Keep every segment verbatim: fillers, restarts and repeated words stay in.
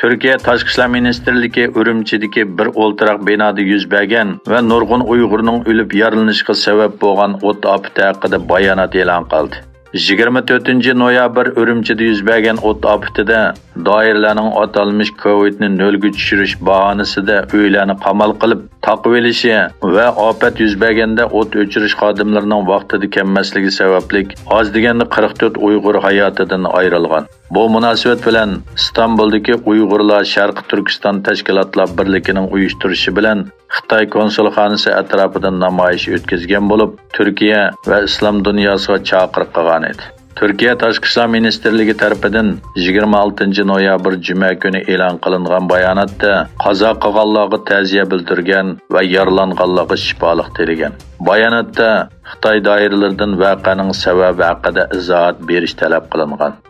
تۈركىيە تاشقى ئىشلار مىنىستىرلىكى ئۈرۈمچىدىكى بىر ئولتۇراق بىنادا يۈز بەرگەن ۋە نۇرغۇن ئۇيغۇرنىڭ ئۆلۈپ يارىلىنىشىغا سەۋەب بولغان ئوت ئاپىتى ھەققىدە بايانات ئېلان قىلدى. يىگىرمە تۆتىنچى نويابىر ئۈرۈمچىدە يۈز بەرگەن ئوت ئاپىتىدە دائىرىلەرنىڭ ئاتالمىش كوۋىدنى نۆلگە چۈشۈرۈش باھانىسىدە ئۆيلەرنى قامال قىلىپ، تاقىۋېلىشى ۋە ئاپەت يۈز بەرگەندە ئوت ئۆچۈرۈش خادىملىرىنىڭ ۋاقتىدا كەلمەسلىكى سەۋەبلىك، ئاز دېگەندە قىرىق تۆت ئۇيغۇر ھاياتىدىن ئايرىلغان. بۇ مۇناسىۋەت بىلەن ئىستانبۇلدىكى ئۇيغۇرلار شەرقىي تۈركىستان تەشكىلاتلار بىرلىكىنىڭ ئۇيۇشتۇرۇشى بىلەن خىتاي كونسۇلخانىسى ئەتراپىدا نامايىش ئۆتكۈزگەن بولۇپ، تۈركىيە ۋە ئىسلام دۇنياسىغا چاقىرىق قىلغان ئىدى. تۈركىيە تاشقى ئىشلار مىنىستىرلىكى تەرىپىدىن يىگىرمە ئالتىنچى نويابىر جۈمە كۈنى ئېلان قىلىنغان باياناتتا قازا قىلغانلارغا تەزىيە بىلدۈرگەن ۋە يارىلانغانلارغا شىپالىق تىلىگەن. باياناتتا خىتاي دائىرىلىرىدىن ۋەقەنىڭ سەۋەبى ھەققىدە ئىزاھات بېرىش تەلەپ قىلىنغان.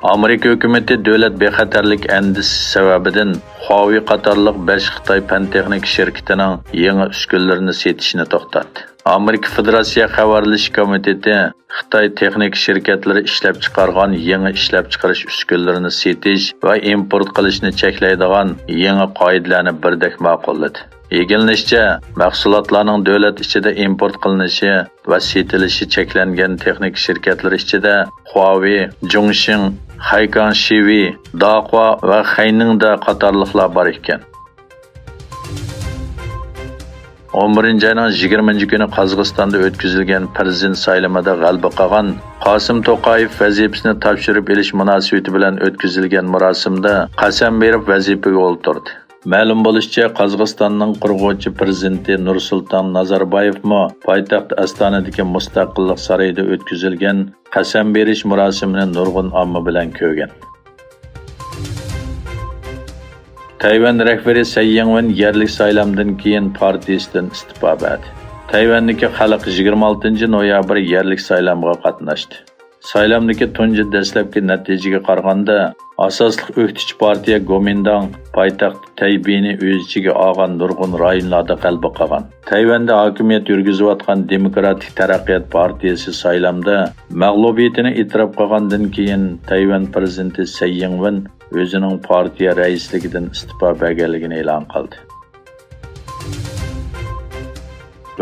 ئامېرىكا ھۆكۈمىتى دۆلەت بىخەتەرلىك ئەندىزىسى سەۋەبىدىن خۇاۋېي قاتارلىق بەش خىتاي پەن-تېخنىكا شىركىتىنىڭ يېڭى ئۈسكۈنىلىرىنى سېتىشىنى توختاتتى. ئامېرىكا فېدېراتسىيە خەۋەرلىشىش كومىتېتى خىتاي تېخنىكا شىركەتلىرى ئىشلەپچىقارغان يېڭى ئىشلەپچىقىرىش ئۈسكۈنىلىرىنى سېتىش ۋە ئىمپورت قىلىشنى چەكلەيدىغان يېڭى قائىدىلەرنى بىردەك ماقۇللىدى. ئىگىلىنىشىچە، مەھسۇلاتلارنىڭ دۆلەت ئىچىدە ئىمپورت قىلىنىشى ۋە سېتىلىشى چەكلەنگەن تېخنىكا شىركەتلىرى ئىچىدە خۇاۋېي، جۇڭشىڭ، خەيكاڭ شىۋېي، داخۇا ۋە خەينىڭدە قاتارلىقلار بار ئىكەن. ئون بىرىنچى ئاينىڭ يىگىرمىنچى كۈنى قازاقىستاندا ئۆتكۈزۈلگەن پىرېزىدېنت سايلىمىدا غەلىبە قىلغان قاسىم توقايېۋ ۋەزىپىسىنى تاپشۇرۇپ ئېلىش مۇناسىۋىتى بىلەن ئۆتكۈزۈلگەن مۇراسىمدا قەسەم بېرىپ ۋەزىپىگە ئولتۇردى. مەلۇم بولۇشىچە، قازاقىستاننىڭ قۇرغۇچى پىرېزىدېنتى نۇرسۇلتان نازاربايېۋمۇ پايتەخت ئاستانىدىكى مۇستەقىللىق سارىيىدا ئۆتكۈزۈلگەن قەسەم بېرىش مۇراسىمىنى نۇرغۇن ئامما بىلەن كۆرگەن. تەيۋەن رەھبىرى سەي يىڭۋېن يەرلىك سايلامدىن كېيىن پارتىيىسىدىن ئىستېپا بەردى. تەيۋەندىكى خەلق يىگىرمە ئالتىنچى نويابىر يەرلىك سايلامغا قاتناشتى. سايلامدىكى تۇنجى دەسلەپكى نەتىجىگە قارىغاندا، ئاساسلىق ئۆكتىچى پارتىيە گومىنداڭ پايتەخت تەيبېينى ئۆز ئىچىگە ئالغان نۇرغۇن رايونلاردا غەلىبە قىلغان. تەيۋەندە ھاكىمىيەت يۈرگۈزۈۋاتقان دېموكراتىك تەرەققىيات پارتىيىسى سايلامدا مەغلۇبىيىتىنى ئېتىراپ قىلغاندىن كېيىن، تەيۋەن پىرېزىدېنتى سەي يىڭۋېن ئۆزىنىڭ پارتىيە رەئىسلىكىدىن ئىستېپا بەرگەنلىكىنى ئېلان قىلدى.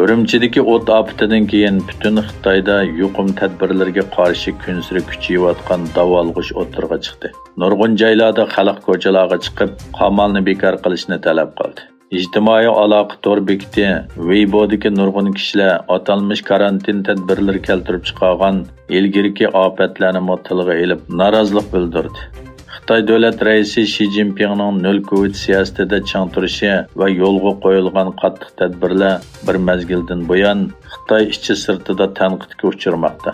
ئۈرۈمچىدىكى ئوت ئاپىتىدىن كېيىن پۈتۈن خىتايدا يۇقۇم تەدبىرلىرىگە قارشى كۈنسېرى كۈچىيىۋاتقان داۋالغۇش ئوتتۇرىغا چىقتى. نۇرغۇن جايلاردا خەلق كوچىلارغا چىقىپ، قامالنى بىكار قىلىشنى تەلەپ قىلدى. ئىجتىمائىي ئالاقە تور بېكىتى ۋېيبودىكى نۇرغۇن كىشىلەر ئاتالمىش كارانتىن تەدبىرلىرى كەلتۈرۈپ چىقارغان ئىلگىرىكى ئاپەتلەرنىمۇ تىلغا ئېلىپ، نارازىلىق بىلدۈردى. خىتاي دۆلەت رەئىسى شى جىنپىڭنىڭ نۆل كوۋىد سىياسىتىدە چىڭ تۇرۇشى ۋە يولغا قويۇلغان قاتتىق تەدبىرلەر بىر مەزگىلدىن بۇيان خىتاي ئىچى سىرتىدا تەنقىدكە ئۇچرىماقتا.